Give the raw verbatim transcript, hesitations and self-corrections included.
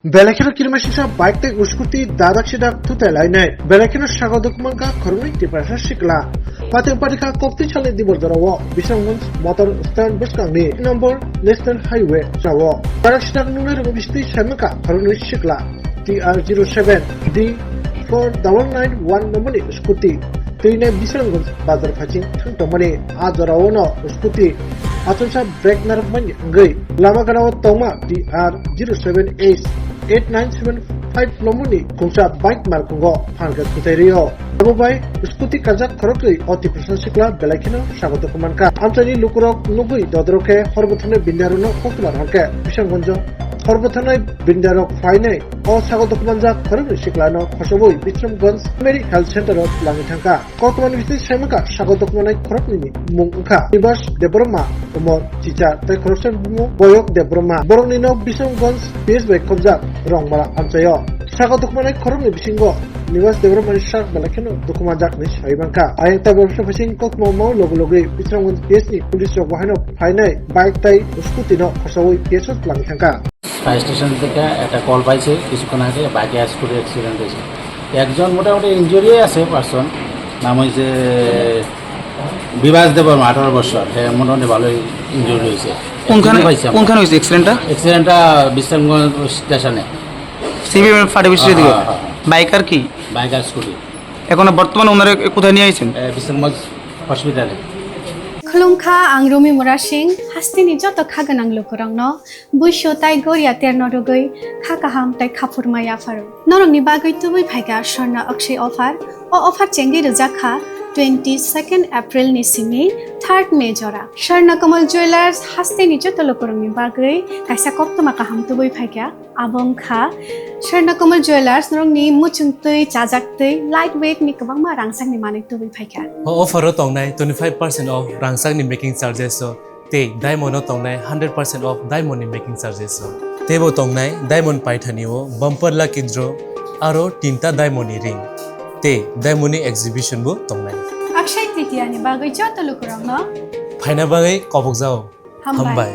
Belai kheno kirimasingsa bike tei scooty dadak sidak thutai lainai. Belai kheno sago dukmangkha khoroknwi Tiprasa sikla. Pateng patikha kokti salni dibor jorao Bisramganj motor stand bwskangni number National Highway chao. Dadak sidak nungnai rwngwi bistwi saimangkha khoroknwi sikla T R zero seven D four double nine one numberni scooty twinai Bisramganj bazar phaiching thang tongmani. A jorao no scooty achomsa brake narwkmani wngwi lama ganao tongma T R zero seven H eight nine seven five numberni khungsa bike markungo phanka thutai rio. Abo bai scooty kajak khoroknwi o Tiprasa sikla belai kheno sago dukmankha. Amchaini lukurok nugwi dodoro khe horbo thanai bindarokno koktwma rwkhe Bisramganjo horbo thanai bindarok phainai o sago dukmanjak khoroknwi siklano khosogwi Bisramganj Primary Health Center o twlangwi thangkha. Koktwmani bisingtwi saimangkha sago dukmanai khoroknwini mung wngkha Nibas Debbarma, umor chicha, tei khoroksa bumo Boyok Debbarma. Borokni nok Bisramganj P S bai khobjak Rongmala amchaio. Sago dukmanai khoroknwi bisingo Nibas Debbarmani sak belai kheno dukmanjak hinwi sai mankha. Ayang tabuk bwsa bising koktwma mao logi logi Bisramganj P S ni police rok bo haino phainai bike tei scooty no khosaui P S o twlangwi thangkha. Fire station থেকে একটা কল পাইছে কিছুক্ষণ আগে, বাইকে scooty accident হয়েছে। একজন মোটামুটি ইনজুরি আছে পার্সন, নাম হয়েছে বিভাস দেববর্মা, আঠারো বছর। হ্যাঁ, মোটামুটি ভালোই ইনজুরি হয়েছে। কোনখানে, কোনখানে হয়েছে অ্যাক্সিডেন্টটা? অ্যাক্সিডেন্টটা বিশ্রামগঞ্জ স্টেশনে। সিবিএম ফায়ার সার্ভিসের দিকে? হ্যাঁ, হ্যাঁ। বাইক আর কি? বাইক আর স্কুটি। এখন বর্তমানে ওনারা কোথায় নিয়ে আইছেন? এ, বিশ্রামগঞ্জ হসপিটালে। Khulumkha, ang Rumi Murasing, hasteni joto kha gwnang lukurokno buisu tai goria terno rwgwi kha kaham tai khaphurma yapharo. Norokni bagwi tubui phaikha Swarna Akshay offer. O offer chengwi rwjak kha twenty second April ni simi third May jora. Swarna Kamal Jewellers hasteni joto lukurokni bagwi kaisa koktwma kaham tubui phaikha. Abo wngkha Swarna Kamal Jewellers, norokni muchungtwi, chajaktwi, light weight ni kwbangma rangchakni manwi tubui phaikha. O offer o tongnai twenty five percent off rangchakni making charges o tei diamond o tongnai hundred percent off diamond ni making charges o. Teibo tongnai diamond paithani o bumper lucky draw aro tinta diamond ni ring tei diamond ni exhibition bo tongnai. Akshay Tritiya ni bagwi joto lukurokno phaina bagwi kobokjao. Hambai. Hambai.